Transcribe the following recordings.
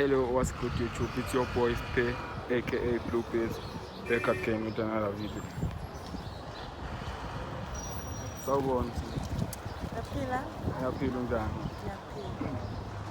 Hello, what's good YouTube? It's your boy Spe, aka Blue Beats, back again with another video. Sawubona. Ngiyaphila. Ngiyaphila, unjani? Ngiyaphila.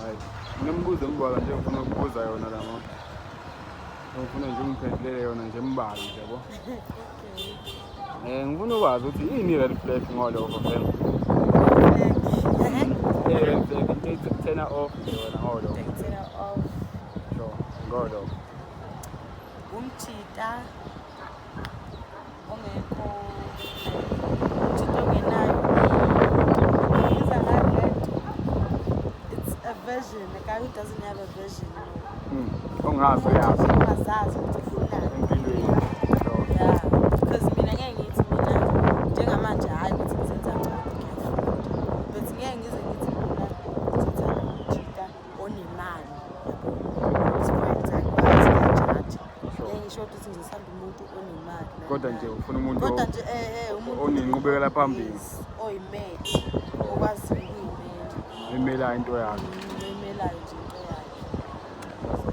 Hayi. Nginombuzo embalwa nje ngifuna ukubuza yona la ma. Ngifuna nje ungiphendulele yona nje embalwa nje, yabo. Okay. Ngifuna ukwazi ukuthi yini i-red flag ngoloko vele. Flag. I-red flag into ethi turn off nje wena ngoloko. Turn off. Sure, ngoloko. Umjita ongekho, umjita ongenayo. Iza ngani lento? It's a vision. A guy who doesn't have a vision. No. Ongazi uyazi Ongazazi ukuthi ufunani. Empilweni. Sure. Yeah, because mina ngeke ngithi mina njengamanje, hhayi ukuthi ngizenza ngcono, ngiyafunda, but ngeke ngize ngithi mina ngizothatha umjita onemali, yabo. For example, ngiyajaja. Ngeke ngisho ukuthi ngizothanda umuntu onemali. Kodwa nje ufuna umuntu Kodwa nje umuntu onenqubekela phambili. Yes, oyimele, okwaziyo ukuyimela. Emelayo into yakhe. Oyimelayo nje into yakhe.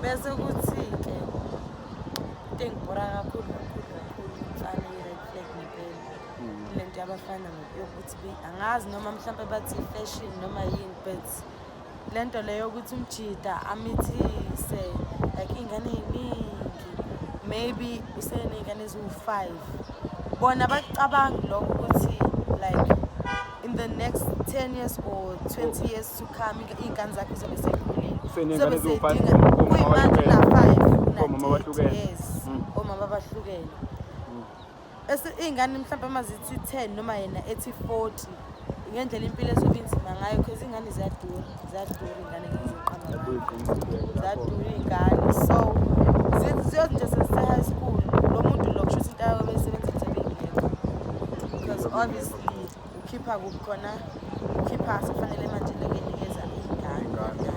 Bese kuthi-ke into engibhora kakhulu kakhulu kakhulu, mfana, i-red flag ngempela, le nto yabafana yokuthi angazi noma mhlawumpe bathi i-fashion noma yini, but le nto leyo yokuthi umjida amithise like iy'ngane ey'ningi, maybe useney'ngane eziwu-5, bona bakucabangi lokho ukuthi like in the next 10 years or 20 years to come iy'ngane zakhe zizobe sey'khulile. Useney'ngane Zizobe eziwu-5, sey'dinga- omama Kuyimanje abahlukene. una-5. Omama abahlukene. Yes, omama abahlukene. Ese iy'ngane mhlawumbe uma zithi 10 noma yena ethi 40, ngendlela impilo esuke inzima ngayo, because iy'ngane ziyadura, ziyadura iy'ngane, ngizoqamba amanga. Kuyiqinisile lapho. Ziyadura iy'ngane, so ziyothi nje sesise-high school, lo muntu lo kusho ukuthi into yakho beyisebenzisa izobe ingekho, because obviously ukhipha kuphi khona, ukhipha sekufanele manje lekenikeza iy'ngane. Iy'ngane.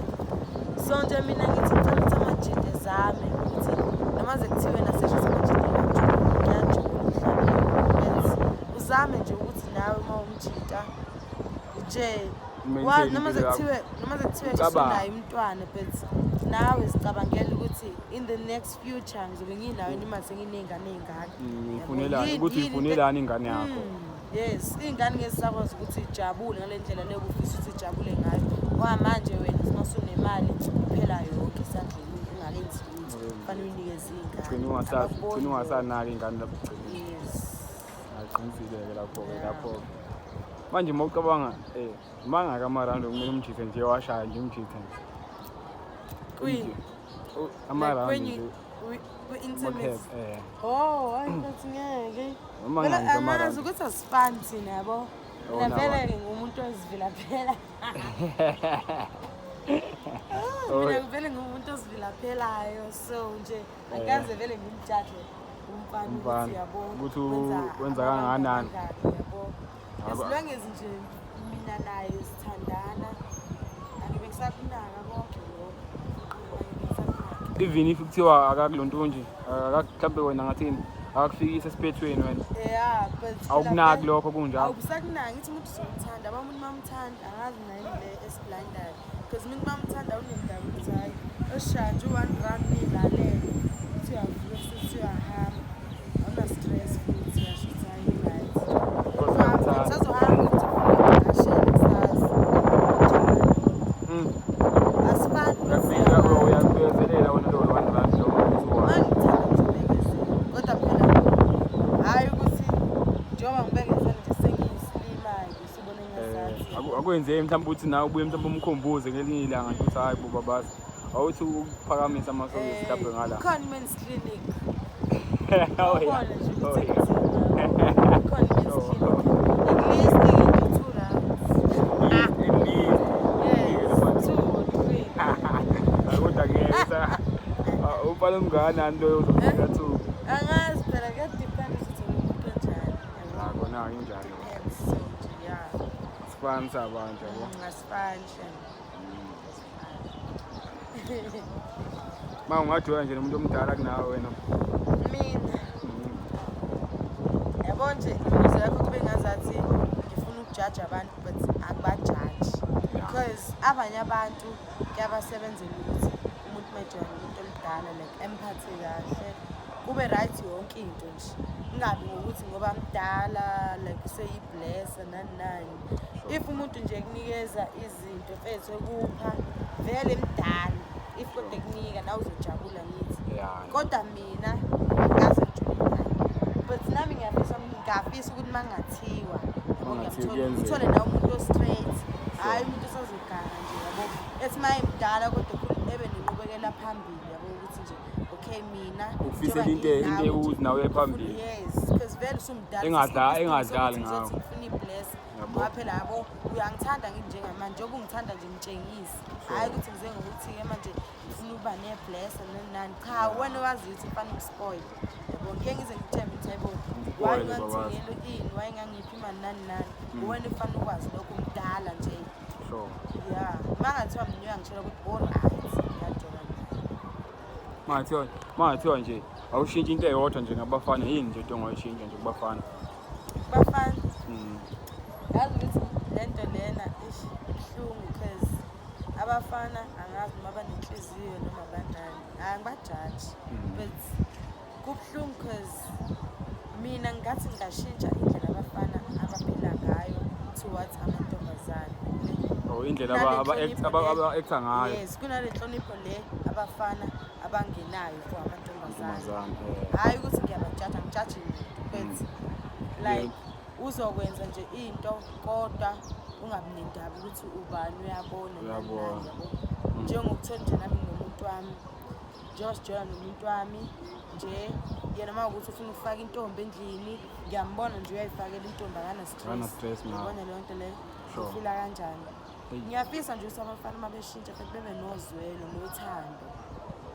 So nje mina ngithi ngicela ukuthi amajita ezame ukuthi noma ze kuthiwe nasesho amajita kuyajula emhlabeni, but uzame nje ukuthi nawe uma umjita nje Maintain noma impilo yakho. Noma zekuthiwe Ucabange. usunayo umntwana, but nawe zicabangela ukuthi in the next future ngizobe nginayo imali senginey'ngane ey'ngaka. Uyifunelani Yabo, ukuthi uyifunelani ingane yakho. Yes, iy'ngane ngeke zisakwazi ukuthi ijabule ngale ndlela leyo ubufisa ukuthi ijabule ngayo, ngoba manje wena uma usunemali iphela yonke esandleni ungakenzi lutho, kufanele uyinikeze iy'ngane. Abakuboni Ugcine lokho. Ungasanaki ingane lapho ugcinile. Yes. Aqinisile-ke lapho-ke. Yeah. Lapho-ke manje uma ucabanga mangaka ama-round okumele umjithe nje washaya nje umjithe nje? Kwini? Ama-round When nje. Kwi-intimate? Ama-cap. Oh, hayi, ngathi ngeke. Noma Phela ngaki ama-round? angazi ukuthi asifani thina, yabo. Mina Yona vele ngumuntu ozivilaphela. Oh. Mina vele ngumuntu ozivilaphelayo, so nje angikaze vele ngimjaje umfana ukuthi Umfana. yabo Ukuthi wenza kangakanani. amangaki, yabo. As long as nje mina naye sithandana, angibe ngisakunaka konke lokho. Angibe ngisakunaka. Even if kuthiwa akakulonto nje, mhlawumbe wena ngathini, akakufikisi esiphethweni wena, Yeah, but phela awukunaki lokho kunjalo? Awusakunaki, ngithi umuntu uzomthanda aba umuntu mamthanda, angazi mina yini le esiblindayo, because umuntu mamthanda awunendaba ukuthi hhayi oshaya nje u-one round niyilalele, uthi uyavuka futhi uyahamba, awuna-stress futhi, uyasho ukuthi hhayi right. Because uyamthanda. Sazohamba futhi ufuna ukuvakashela kusasa njalo. Asifani. Uyakubekezelela wena lowo one round lo ukuthi Mangithanda ngizobekezela, kodwa phela hhayi ukuthi njengoba ngibekezela nje sengiyisilima-ke usubone ngazathi. Akwenzeki mhlawumbe ukuthi nawe ubuye mhlawumbe umkhumbuze ngelinye ilanga nje ukuthi hayi bo babazi, awuthi ukuphakamisa amasokisi mhlawumbe ngala. Khona i-men's clinic. Oh, yeah. Khona nje Oh, ukuthi yeah. khona i-men's clinic. At least nje two rounds. At least. Yes, two or three. Kodwa ngeke umfana omngakanani loyo uzofika two? Angazi phela, kuyadepend ukuthi umuntu onjani. Akona injalo. Depends, so nje yeah. Sifani sabantu, yabo. Asifani shem. Asifani. Ma ungajola nje nomuntu omdala kunawe wena? Mina, yabo nje imibuzo yakho kube ngazathi ngifuna ukujaja abantu, but akubajaji, because abanye abantu kuyabasebenzela ukuthi umuntu umuntu majola nomuntu omdala like emphathe kahle, kube right yonke into nje. Kungabi ngokuthi ngoba mdala like useyi-blesser nani nani. If umuntu nje ekunikeza izinto mfethu ekupha vele mdala, if kodwa ekunika nawe uzojabula ngithi. Kodwa mina ngaze ngijule naye. But nami ngiyafisa ukuthi uma kungathiwa yabo Kungathiwa ngiyamthola, kuyenzeka. uthole nawe umuntu o-straight, hhayi umuntu osazoganga nje yabo. Ethi uma emdala kodwa ebe nenqubekela phambili yabo ukuthi nje okay mina Ukufisela njengoba into nginawe into ukuthi nje, nawe uye phambili. Yes, because vele usumdala. Engadlali Ngizothi ngawe. ngifuna i-bless. Yabo. Ngoba phela yabo uyangithanda nginjengamanje njengoba ungithanda nje ngitshengise. Hhayi ukuthi ngize ngokuthi-ke manje ngifuna ukuba ne-bless nani nani. Cha, wena owaziyo ukuthi kufanele uku-spoil. Yabo ngeke ngize ngikuthembe ukuthi hayibo why Ngi-spoile babazi. ungangithengeli ini, why ungangiphi imali nani nani. Wena kufanele ukwazi lokho umdala nje. Yeah, uma ngathiwa mina uyangitshela ukuthi alright, ngiyajola naye. Mangathiwa nje awushintshe into eyodwa nje ngabafana, yini nje into ongayishintsha nje kubafana? Bafana, yazi ukuthi le nto lena ish ibuhlungu because abafana angazi noma banenhliziyo noma banani. Hayi angibajaji but kubuhlungu because mina ngathi ngingashintsha indlela abafana abaphila ngayo towards amantombazane. Or indlela Kunale nhlonipho aba-acta ngayo. Yes, kunale nhlonipho le abafana abangenayo for amantombazane. Ntombazane, eh. Hhayi ukuthi ngiyabajaja, angijaji muntu but like uzokwenza nje into kodwa ungabi nendaba ukuthi ubani uyabona nani Uyabona. nani yabo. Njengokuthola nje nami nomuntu wami, njengoba sijola nomuntu wami nje yena uma kuwukuthi ufuna ukufaka intombi endlini, ngiyambona nje uyayifakela intombi akana stress. Akana stress ngayo. Uyabona leyo nto leyo? Sure. Ufila kanjani? Eyi. Ngiyafisa nje ukuthi abafana uma beshintsha futhi bebe nozwelo nothando.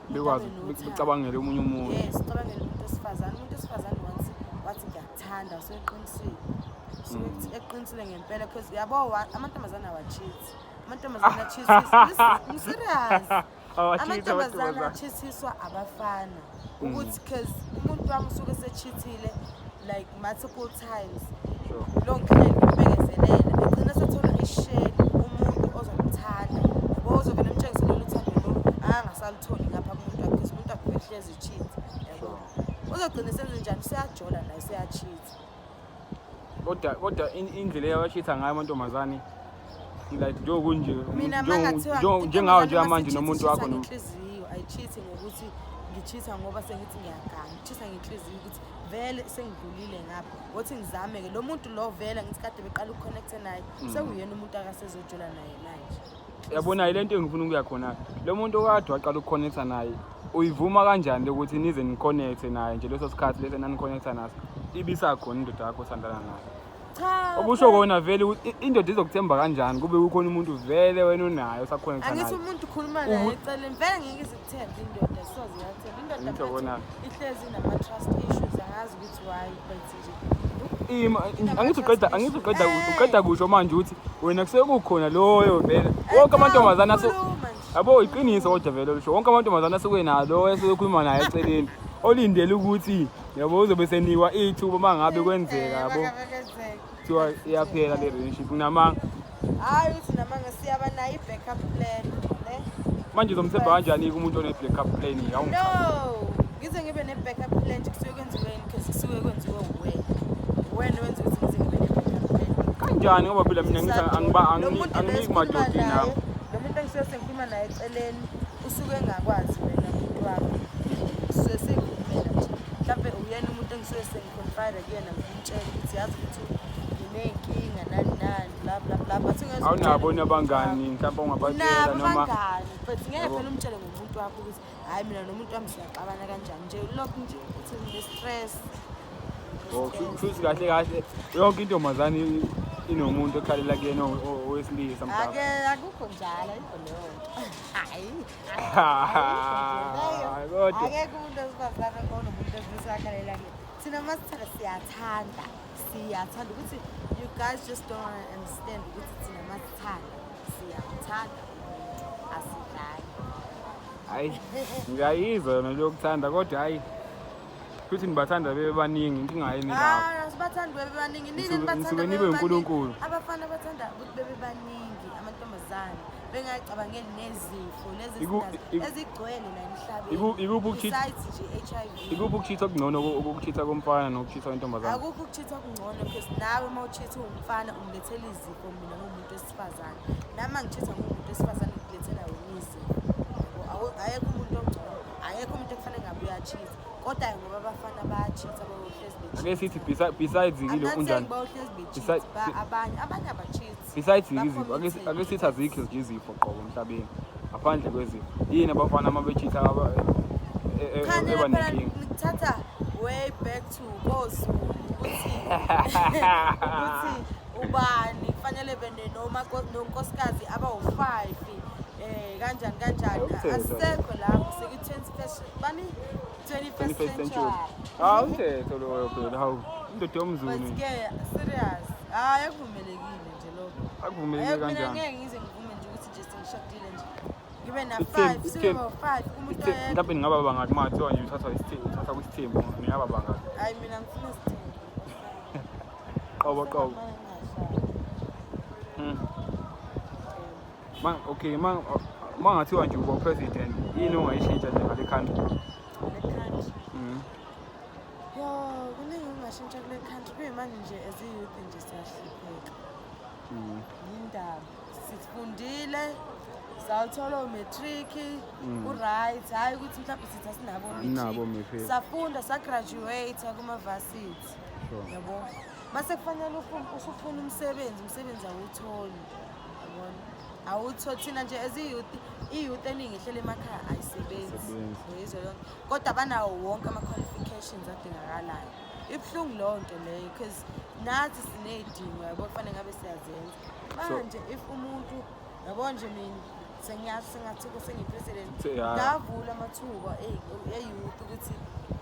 Bekwazi Babe nothando. becabangele omunye umuntu. Yes, ucabangele umuntu wesifazane. Umuntu wesifazane once wathi ngiyakuthanda usuke eqinisile. Usuke eqinisile ngempela because yabo amantombazane awa-cheat. Amantombazane a-cheat-iswa. I'm serious. Awa-cheat Amantombazane amantombazane. a-cheat-iswa abafana. Ukuthi because umuntu wami usuke ese-cheat-ile like multiple times. Lo ngihleli ngimbekezelela egcina sethola isheli umuntu ozomthanda. Yabo uzovele emtshengise lolu thando lolu angasalutholi ngapha kumuntu wakhe because umuntu wakhe uhlezi e-cheat. Yabo. Uzogcina senze njani? Useyajola naye useya-cheat. Kodwa indlela eyawashitha ngayo amantombazane like njengokunje Mina mangathiwa njengawo njengamanje nomuntu wakho ngenhliziyo ayi-cheat ngokuthi ngi-cheat-a ngoba sengithi ngiyaganga. Ngi-cheat-a ngenhliziyo ukuthi vele sengidlulile ngapha. Wothi ngizame-ke lo muntu lo vele ngithi kade beqala uku-connect-a naye sekuyena umuntu akasezojola naye manje. Yabona ile nto engifuna ukuya khona, lo muntu okade waqala uku-connect-a naye uyivuma kanjani lokuthi nize ni-connect-e naye nje leso sikhathi leso enani-connect-a naso ibisakhona indoda yakho othandana nayo? Cha. Okusho kona vele ukuthi indoda izokuthemba kanjani kube kukhona umuntu vele wena unaye osa-connect-a Angithi naye? umuntu ukhuluma naye eceleni vele ngeke izikuthembe indoda, soze yathemba indoda. Ngitho Mfethu, kona. ihlezi inama-trust issues, angazi ukuthi why but nje Angithi uqeda Eh. uqeda kusho manje ukuthi wena kusuke kukhona loyo vele wonke amantombazane aso Khuluma nje. Yabo, iqiniso kodwa vele lisho wonke amantombazane asuke nalo esuke ekhuluma naye eceleni olindele ukuthi yabo uzobe senikwa ithuba uma ngabe kwenzeka Eh, yabo uma ngabe kwenzeka. Kuthiwa iyaphela le relationship kunamanga. Hhayi ukuthi namanga, siyaba nayo i-backup plan ne. Manje uzomthemba kanjani umuntu one-backup plan? No, ngize ngibe ne-backup plan nje kusuke kwenziweni because kusuke kwenziwe wena. Wena wenza ukuthi ngize ngibe ne-backup plan. Kanjani? Ngoba phela mina ngithi angiba Lo muntu lo anginiki esikhuluma madodi naye, nami. lo muntu engisuke sengikhuluma naye eceleni usuke engakwazi wena muntu wami. Suke siyikhulumela nje. Mhlampe uyena umuntu engisuke sengi-confide kuyena ngimtshela ukuthi yazi ukuthi nginey'nkinga nani nani bla bla bla but ungeze Awunabo umtshele nabangani ngomuntu mhlawumbe wakho. ongabatshela Unabo noma abangani but ngeke Yabo. phela umtshele ngomuntu wakho ukuthi hhayi mina nomuntu wami siyaxabana kanjani nje lokhu nje ukuthi ngine-stress. Oh, kushuthi kahle kahle yonke intombazane inomuntu ekhalela kuyena owesilisa mhlawumbe. Ake akukho njalo, ayikho leyo nto. Hayi. Kodwa Akekho umuntu wesifazane onomuntu wesilisa akhalela kuyena. Thina masithanda siyathanda. Siyathanda ukuthi you guys just don't wanna understand ukuthi thina masithanda siyathanda umuntu asidlali. Hayi, ngiyayizwa yona leyo kuthanda kodwa hayi futhi nibathanda bebe baningi, inkinga yini lapho? Ah, sibathanda bebe baningi. Nini Nisuke nibathanda nisuke bebe nibe baningi. uNkulunkulu. Abafana bathanda ukuthi bebe baningi, amantombazane wesifazane, bengayicabangeli nezifo lezi Iku- ezinazo ezigcwele la emhlabeni. Ikuphi ukucheat- Besides nje i-HIV. Ikuphi ukucheat-a okungcono, ukucheat-a komfana nokucheat-a kwentombazane? Akukho ukucheat-a okungcono, because nawe uma ucheat-a uwumfana ungilethela izifo, mina nguwumuntu wesifazane. Nami uma ngicheat-a nguwumuntu wesifazane ngilethela wena izifo. Yabo, ayekho umuntu ongcono, ayekho umuntu ekufanele ngabe uyacheat-a, kodwa ngoba abafana bayacheat-a, bayohlezi Ake be-cheat-a. sithi besides I'm kilo not saying unjani? bayohlezi be-cheat-a, abanye abacheat. Besides izifo, ake Ba-committed. ake sithi azikho nje izifo qobo emhlabeni. Ngaphandle kwezifo. Yini abafana uma becheat-a Khanye eba phela nenkinga? ngithatha way back to koZulu ukuthi ubani kufanele bene noma nonkosikazi abawu-5, kanjani kanjani. Umthetho. Asisekho lapho, seku-21st bani 21st 21st century. century. Ah, umthetho loyo phela, hawu. Indoda yomZulu. But ke serious, hayi, akuvumelekile nje lokho. Akuvumeleke Ayikho, mina kanjani? ngeke ngize ngivume nje ukuthi nje sengishadile nje ngibe na Isithembu- 5, sibe 5 umuntu oyedwa. Mhlawumbe ningaba bangaki uma kuthiwa nje uthathwa isithembu, uthathwa kwisithembu, ningaba bangaki? Hayi, mina ngifuna isithembu. Qobo qobo. Ma okay, ma ngathiwa nje uba president, yini ongayishintsha nje ngale country? Le country. Yo, kuningi okungashintsha kule country. Kuyimanje nje as i-youth nje siyahlupheka. Yindaba. Sifundile, sawuthola u-matric, u-right, hhayi ukuthi mhlawumbe sithi asinabo Aninabo o-matric. o-matric. Safunda, sagraduate kuma-varsity. Yabo. Mase kufanele usufuna umsebenzi, umsebenzi awutholi. Yabona? Awutholi. Thina nje as i-youth, i-youth eningi ihleli emakhaya ayisebenzi. Ayisebenzi. Uyizwa leyo nto? Kodwa banawo wonke ama-qualifications adingakalayo. Ibuhlungu leyo nto leyo, because nathi siney'dingo, yabo, kufanele ngabe siyazenza. Manje if umuntu, yabo nje mina sengiyazi sengathi sengiyi-president, ngavula amathuba e-youth ukuthi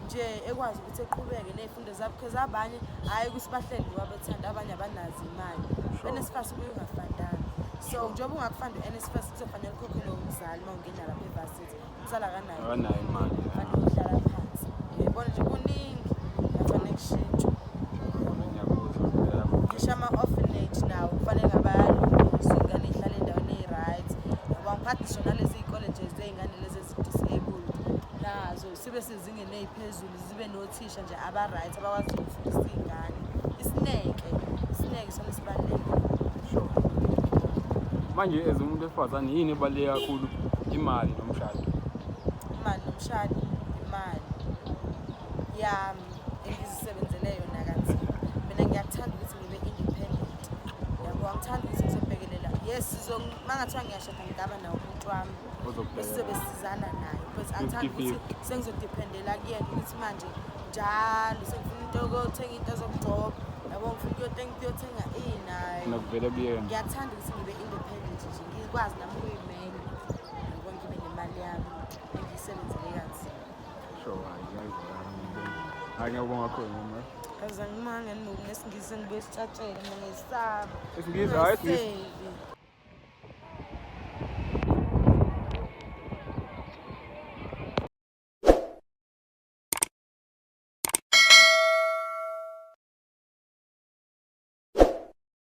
nje ekwazi ukuthi eqhubeke ney'fundo zabo, because abanye hhayi ukuthi bahleli ngoba bethanda, abanye abanazo imali. NSFAS ubuye ungafundanga, so njengoba ungakufunda u-NSFAS kuzofanele ukhokhele umzali uma ungena lapha e-varsity, umzali akanayo. Akanayo imali. Fanele uhlala phansi, uyayibona nje, kuningi afanele kushintshwe. Ngiyakuzwa phela. Ngisho ama-orphanage nawo kufanele ngabe ayalungiswa, iy'ngane y'hlale endaweni eyi-right, yabo. Angiphathi ngisho nalezi iy'kole nje zey'ngane lezi ezi-disabled, nazo sibe sezingeni ey'phezulu, zibe nothisha nje aba-right abakwazi ukufundisa iy'ngane. Isineke, isineke sona sibalulekile. Sure. Manje as umuntu wesifazane yini ebaluleke kakhulu, imali nomshado? Imali nomshado. Imali yami engizisebenzele yona kanzima. Mina ngiyakuthanda ukuthi ngibe independent, yabo. Angithandi ukuthi ngizobhekelela, yes, uma ngathiwa ngiyashada ngingaba nawo umuntu wami Ozokubhekelela. esizobe sizana naye, because angithandi ukuthi 50-50. sengizodependela kuyena ukuthi manje njalo sengifuna into yokuyothenga into zokugcoba, yabo, ngifuna ukuyothenga ini, hayi. Nakuvele kuyena. Ngiyathanda ukuthi ngibe independent nje, ngikwazi nami ukuyimela, yabo, ngibe nemali yami engiyisebenzele kanzima. Sure, hayi ngiyayizwa. Hayi, ngiyabonga kakhulu mama. Kaze ngimange nesingisi, ngibuye sitshatshele, mina ngiyisaba. Isingisi, hayi isingisi. Ungayisevi.